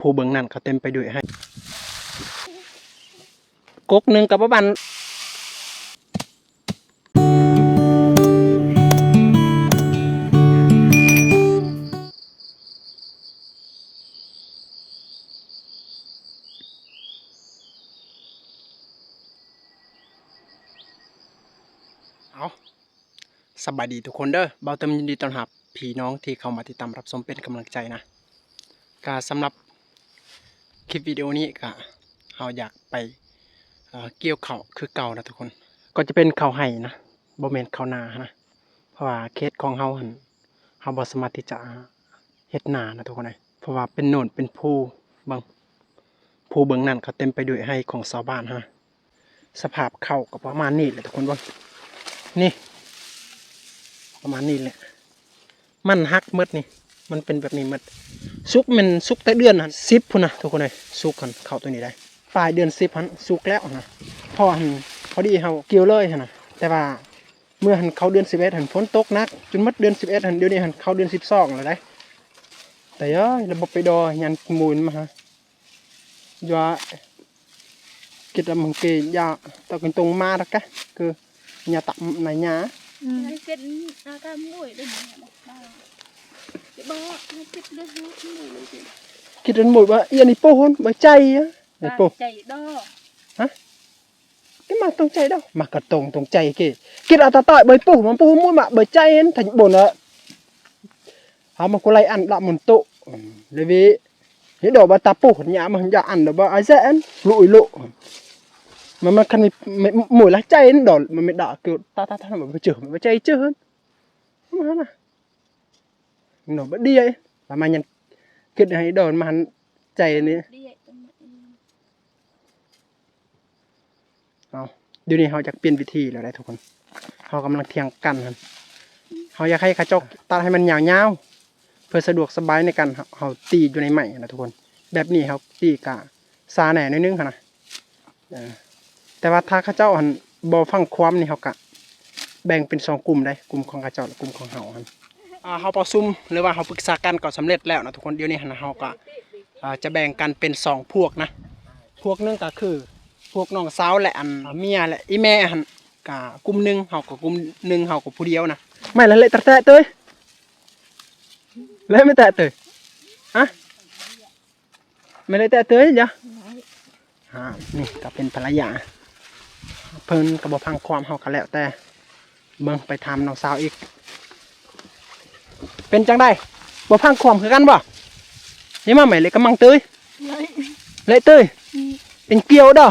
ພູເບື້ອງນັ້ນກໍເຕັມໄປດ້ວຍໄຮ່ ກົກໜຶ່ງກໍປະມານ ເອົາ ສະບາຍດີທຸກຄົນເດີ ບ່າວເຕີມຍິນດີຕ້ອນຮັບພີ່ນ້ອງທີ່ເຂົ້າມາຕິດຕາມຮັບຊົມເປັນກຳລັງໃຈນະ. ກະສຳລັບຄລິບວິດີໂອນີ້ກະເຮົາຢາກໄປ ເອີ ກ່ຽວເຂົ້າຄືເກົ່ານະທຸກຄົນ ກໍຈະເປັນເຂົ້າໄຮ່ນະ ບໍ່ແມ່ນເຂົ້ານານະ ເພາະວ່າເຂດຂອງເຮົາຫັ້ນ ເຮົາບໍ່ສາມາດທີ່ຈະເຮັດນານະທຸກຄົນເອີຍ ເພາະວ່າເປັນໂນນເປັນພູ ເບິ່ງ ພູເບື້ອງນັ້ນກໍເຕັມໄປດ້ວຍໄຮ່ຂອງຊາວບ້ານຫັ້ນນະ. ສະພາບເຂົ້າກໍປະມານນີ້ແຫຼະທຸກຄົນເບິ່ງ ນີ້ ປະມານນີ້ແຫຼະ ມັນຫັກໝົດນີ້ ມັນເປັນແບບນີ້ໝົດ. ສຸກແມ່ນສຸກແຕ່ເດືອນຫັ້ນ ສິບພຸ້ນນະທຸກຄົນເອີຍ ສຸກຫັ້ນ ເຂົ້າໂຕນີ້ໄດ໋ ປາຍເດືອນສິບຫັ້ນສຸກແລ້ວຫັ້ນນະ ເພາະວ່າຫັ້ນ ພໍດີເຮົາກ່ຽວເລີຍຫັ້ນນະ ແຕ່ວ່າເມື່ອຫັ້ນເຂົ້າເດືອນສິບເອັດຫັ້ນ ຝົນຕົກໜັກຈົນໝົດເດືອນສິບເອັດຫັ້ນ ດຽວນີ້ຫັ້ນເຂົ້າເດືອນສິບສອງແລ້ວໄດ໋ ແຕ່ເອີຍ ລະບົບໄປດໍຍັນໝູນມາຫາ Dọa, kit dah mengke ya, tau kentong mar kah ke nya tak nanya. Kit dah mui, kit dah mui ba, iya ni pohon, ba chai ya. Ni poh. Chai dah. Hah? Ke ma tong chai dah. Ma ka tong, tong chai ke. Kit dah tatai ba poh, ma poh mui ma ba chai en, thaj bon ah. Ha ma kulai an dak mun tu. Lebi Ni do ba tapuh nya mah ja an do ba ai sen lu ilu. Ma ma kan mi mui lah chai do ma mi da ke ta ta ta ma ba cheuh ma ba chai cheuh. Ma na. No ba dia. La ma nyan kit hai do ma han chai ni. ເອົາ ດຽວນີ້ເຮົາຢາກປ່ຽນວິທີແລ້ວໄດ໋ທຸກຄົນ ເຮົາກຳລັງຖຽງກັນຫັ້ນ ເຮົາຢາກໃຫ້ເຂົາເຈົ້າຕັດໃຫ້ມັນຍາວໆ ເພື່ອສະດວກສະບາຍໃນການເຮົາຕີຢູ່ໃນໄມ້ຫັ້ນນະທຸກຄົນ ແບບນີ້ເຮົາຕີກະຊ້າແດ່ໜ້ອຍໜຶ່ງຫັ້ນນະ ເອີ ແຕ່ວ່າຖ້າເຂົາເຈົ້າຫັ້ນບໍ່ຟັງຄວາມນີ້ ເຮົາກະແບ່ງເປັນສອງກຸ່ມໄດ໋ ກຸ່ມຂອງເຂົາເຈົ້າ ແລະ ກຸ່ມຂອງເຮົາຫັ້ນ ອ່າ ເຮົາປະຊຸມ ຫຼືວ່າເຮົາປຶກສາກັນກໍສຳເລັດແລ້ວນະທຸກຄົນ ດຽວນີ້ຫັ້ນເຮົາກໍ ອ່າ ຈະແບ່ງກັນເປັນສອງພວກນະ ພວກໜຶ່ງກໍຄືພວກນ້ອງສາວ ແລະ ອັນເມຍ ແລະ ອີ່ແມ່ຫັ້ນ ກໍກຸ່ມໜຶ່ງ ເຮົາກໍກຸ່ມໜຶ່ງ ເຮົາກໍຜູ້ດຽວນະ ໄມ້ລະເລະແຕະແຕະເຕີຍ ເລະແຕະເຕີຍ ຮະ ໄມ້ລະເລະແຕະເຕີຍ ຢາ ອ່າ ນີ້ກໍເປັນພັນລະຍາ ເພິ່ນກໍບໍ່ຟັງຄວາມ ເຮົາກໍແລ້ວແຕ່ ເບິ່ງໄປຖາມນ້ອງສາວອີກ ເປັນຈັ່ງໃດ ບໍ່ຟັງຄວາມຄືກັນບໍ່? ນີ້ມາໃໝ່ເລະກະມັງເຕີຍ ເລະເຕີຍ ເປັນກ່ຽວເດີ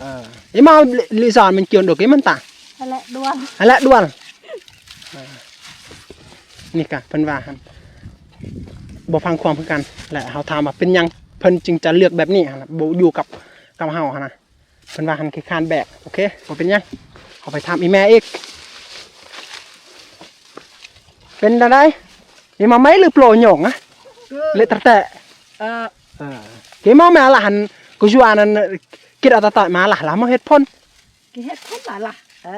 ເອີ ນີ້ມາລິສານແມ່ນກ່ຽວໂດເກມັນຕາ ຫັ້ນແຫຼະດວນ ຫັ້ນແຫຼະດວນ ນີ້ກະເພິ່ນວ່າຫັ້ນ ບໍ່ຟັງຄວາມຄືກັນ ແລະ ເຮົາຖາມວ່າເປັນຫຍັງເພິ່ນຈຶ່ງຈະເລືອກແບບນີ້ຫັ້ນ ບໍ່ຢູ່ກັບ ກັບເຮົາຫັ້ນນະ. ເພິ່ນວ່າຫັ້ນຂີ້ຄ້ານແບກ ໂອເຄ ບໍ່ເປັນຫຍັງ ເຮົາໄປຖາມອີ່ແມ່ອີກ ເປັນແນວໃດ ອີ່ມາໄມ້ຫຼືໂປໂຍງນະ ເລະຕະແຕະ ເອີ ເອີ ເກມາແມ່ລະຫັ້ນ ກູຊວານັ້ນ ກິດອາຕາຕາຍມາລະ ລະມາເຮັດຜົນ ກິເຮັດຜົນລະລະ ເອີ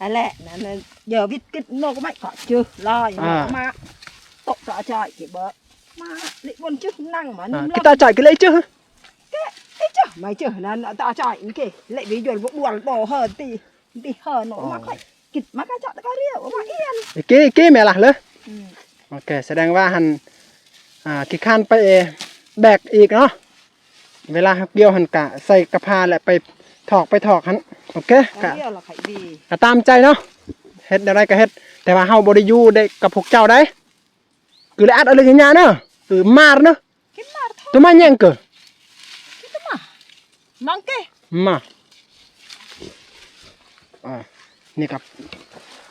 ອັນແຫຼະ ນັ້ນ ເຢີວິດກິດໂນກໄມ້ກໍຈື່ລອຍ ອ່າ ມາ ໂຕະຕະຈອຍກິເບີ ມາລິບົນຈື່ນັ່ງມາ ອ່າ ກິດຕາຈອຍກິເລຍຈື່ Kê, ê, chớ, mày chớ, là, là tao chạy, kê, lệ vì dồn bộ buồn đồ hờ, tì, tì hờ nổ, ờ, mà khỏi, kịt, mà cái chọn cái riêu, mà yên. Kê, kê, mẹ là lơ. Ừ. ໂອເຄ ສະແດງວ່າຫັ້ນ ອ່າ ຂີ້ຄ້ານໄປແບກອີກເນາະ ເວລາເຮົາກ່ຽວຫັ້ນກະໃສ່ກະພາ ແລະ ໄປຖອກ ໄປຖອກຫັ້ນ ໂອເຄ ກະ ກະຕາມໃຈເນາະ ເຮັດແນວໃດກະເຮັດ ແຕ່ວ່າເຮົາບໍ່ໄດ້ຢູ່ໄດ້ກັບພວກເຈົ້າໃດ Cứ lẽ ắt ở lưng nhà nữa. Ừ, mar nữa. Cái mar thôi. Tôi mà nhang cơ. Cái cái mar. Mang cái. Mà. À, ນີ້ກັບ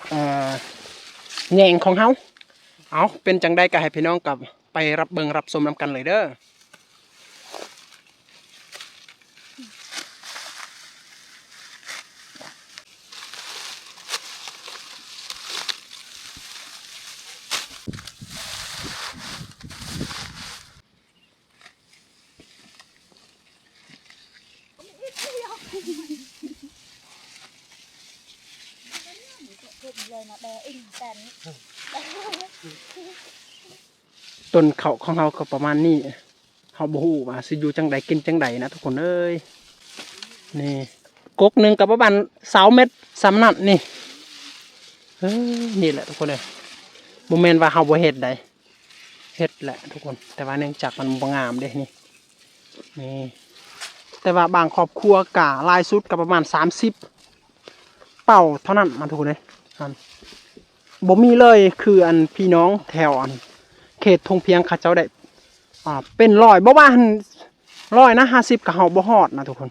ເອີ ແຍງຂອງເຮົາ ເອົາ ເປັນຈັ່ງໃດກໍໃຫ້ພີ່ນ້ອງກັບໄປຮັບເບິ່ງຮັບຊົມນຳກັນເລີຍເດີ. ຕົ້ນເຂົ້າຂອງເຮົາກໍປະມານນີ້. ເຮົາບໍ່ຮູ້ວ່າຊິຢູ່ຈັ່ງໃດກິນຈັ່ງໃດນະທຸກຄົນເອີຍ. ນີ້ ກົກໜຶ່ງກໍປະມານຊາວເມັດສ່ຳນັ້ນນີ້. ເອີ ນີ້ແຫຼະທຸກຄົນເອີຍ ບໍ່ແມ່ນວ່າເຮົາບໍ່ເຮັດໃດ ເຮັດແຫຼະທຸກຄົນ ແຕ່ວ່າເນື່ອງຈາກມັນບໍ່ງາມເດ້ນີ້. ນີ້ ແຕ່ວ່າບາງຄອບຄົວກະຫຼາຍສຸດກະປະມານສາມສິບເປົາເທົ່ານັ້ນນະທຸກຄົນເອີຍ. ອັນ ບໍ່ມີເລີຍ ຄືອັນພີ່ນ້ອງແຖວອັນເຂດທົ່ງພຽງເຂົາເຈົ້າໄດ້ ອ່າ ເປັນຮ້ອຍ ບໍ່ວ່າຫັ້ນ ຮ້ອຍນະ ຫ້າສິບກະເຮົາບໍ່ຮອດນະທຸກຄົນ.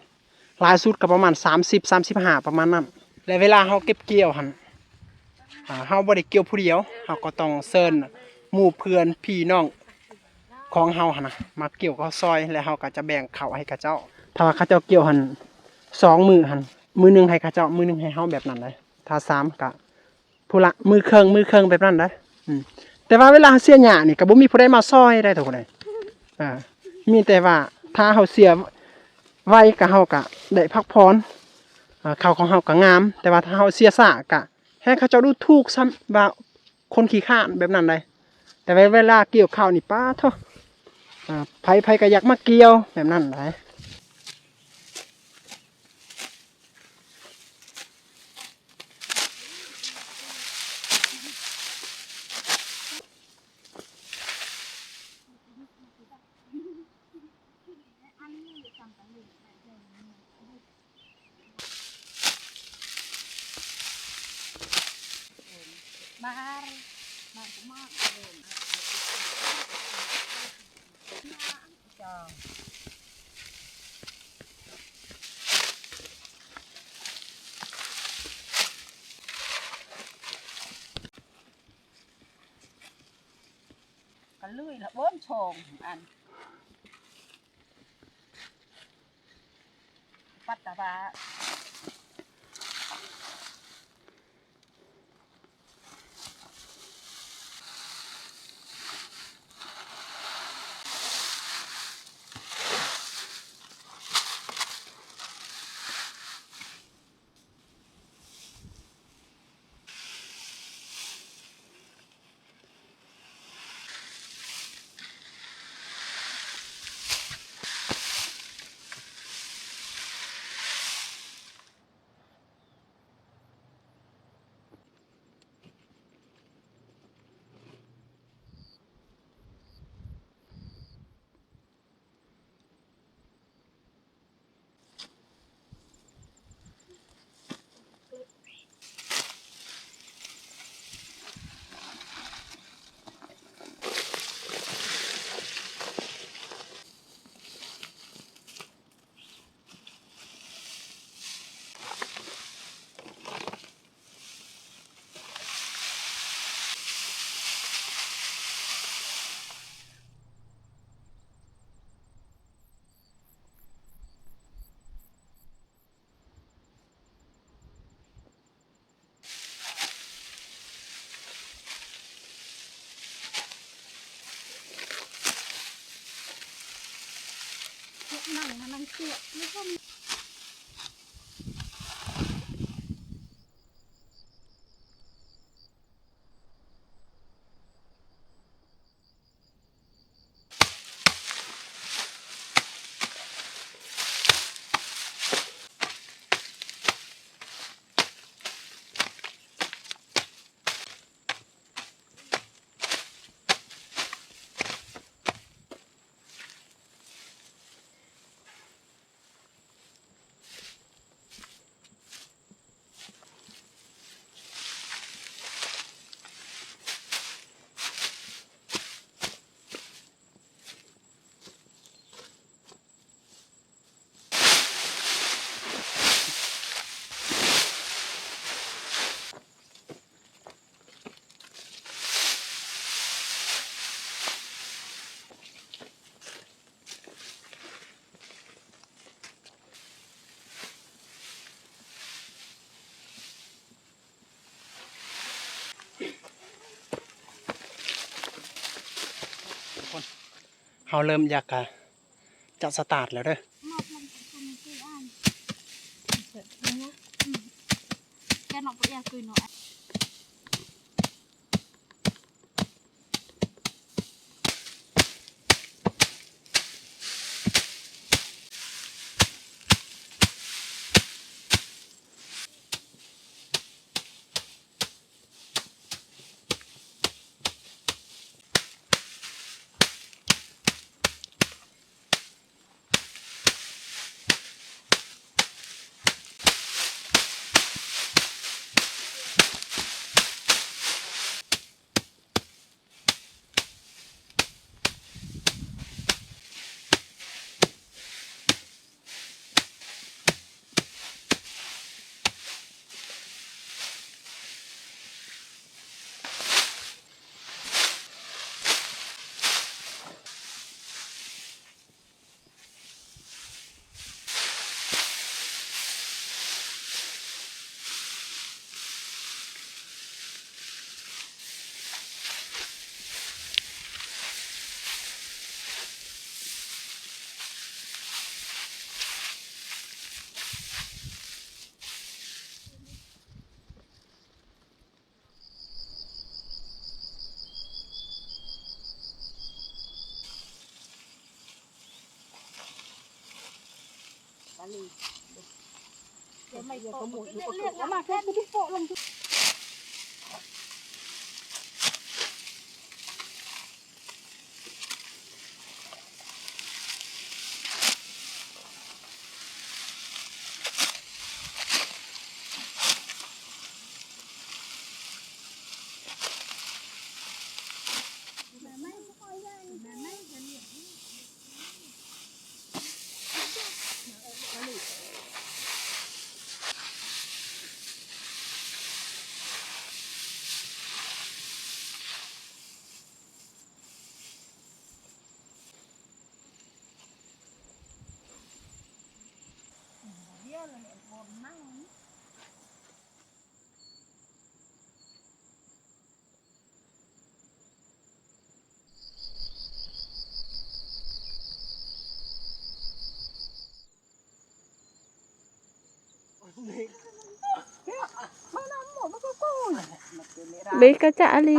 ຫຼາຍສຸດກໍປະມານສາມສິບ ສາມສິບຫ້າ ປະມານນັ້ນ. ແລະເວລາເຮົາເກັບກ່ຽວຫັ້ນ ອ່າ ເຮົາບໍ່ໄດ້ກ່ຽວຜູ້ດຽວ ເຮົາກໍຕ້ອງເຊີນໝູ່ເພື່ອນພີ່ນ້ອງຂອງເຮົາຫັ້ນນະ ມາກ່ຽວເຂົ້າຊ່ອຍ ແລະເຮົາກໍຈະແບ່ງເຂົ້າໃຫ້ເຂົາເຈົ້າ. ຖ້າວ່າເຂົາເຈົ້າກ່ຽວຫັ້ນ ສອງມື້ຫັ້ນ ມື້ໜຶ່ງໃຫ້ເຂົາເຈົ້າ ມື້ໜຶ່ງໃຫ້ເຮົາ ແບບນັ້ນເດ້. ຖ້າສາມກໍ ພຸ້ນລະ ມື້ເຄິ່ງ ມື້ເຄິ່ງ ແບບນັ້ນໄດ໋. ອືມ ແຕ່ວ່າເວລາເຮົາເສຍຫຍ້ານີ້ກໍບໍ່ມີຜູ້ໃດມາຊ່ອຍໄດ໋ທຸກຄົນເອີຍ. ເອີ ມີແຕ່ວ່າຖ້າເຮົາເສຍໄວກໍເຮົາກໍໄດ້ພັກຜ່ອນ ເອີ ເຂົ້າຂອງເຮົາກໍງາມ. ແຕ່ວ່າຖ້າເຮົາເສຍຊ້າກໍແຮ່ງເຂົາເຈົ້າດູຖູກຊ້ຳວ່າຄົນຂີ້ຄ້ານ ແບບນັ້ນໄດ໋. ແຕ່ວ່າເວລາກ່ຽວເຂົ້ານີ້ ປາດໂທ້ ເອີ ໃຜໆກໍຢາກມາກ່ຽວ ແບບນັ້ນໄດ໋. ກະເລີຍລະເບິ່ງຊ່ອງອັນ ປັດຕະວາ. ເຮົາເລີ່ມຢາກ ຈະສະຕາດແລ້ວເດີ. ແກນອກບໍ່ແອກຄືເນາະ. ດຽວໄມ້ເປາະ ເອົາມາແທນ ໂປະລົງ. ເບກະຈະອາລີ.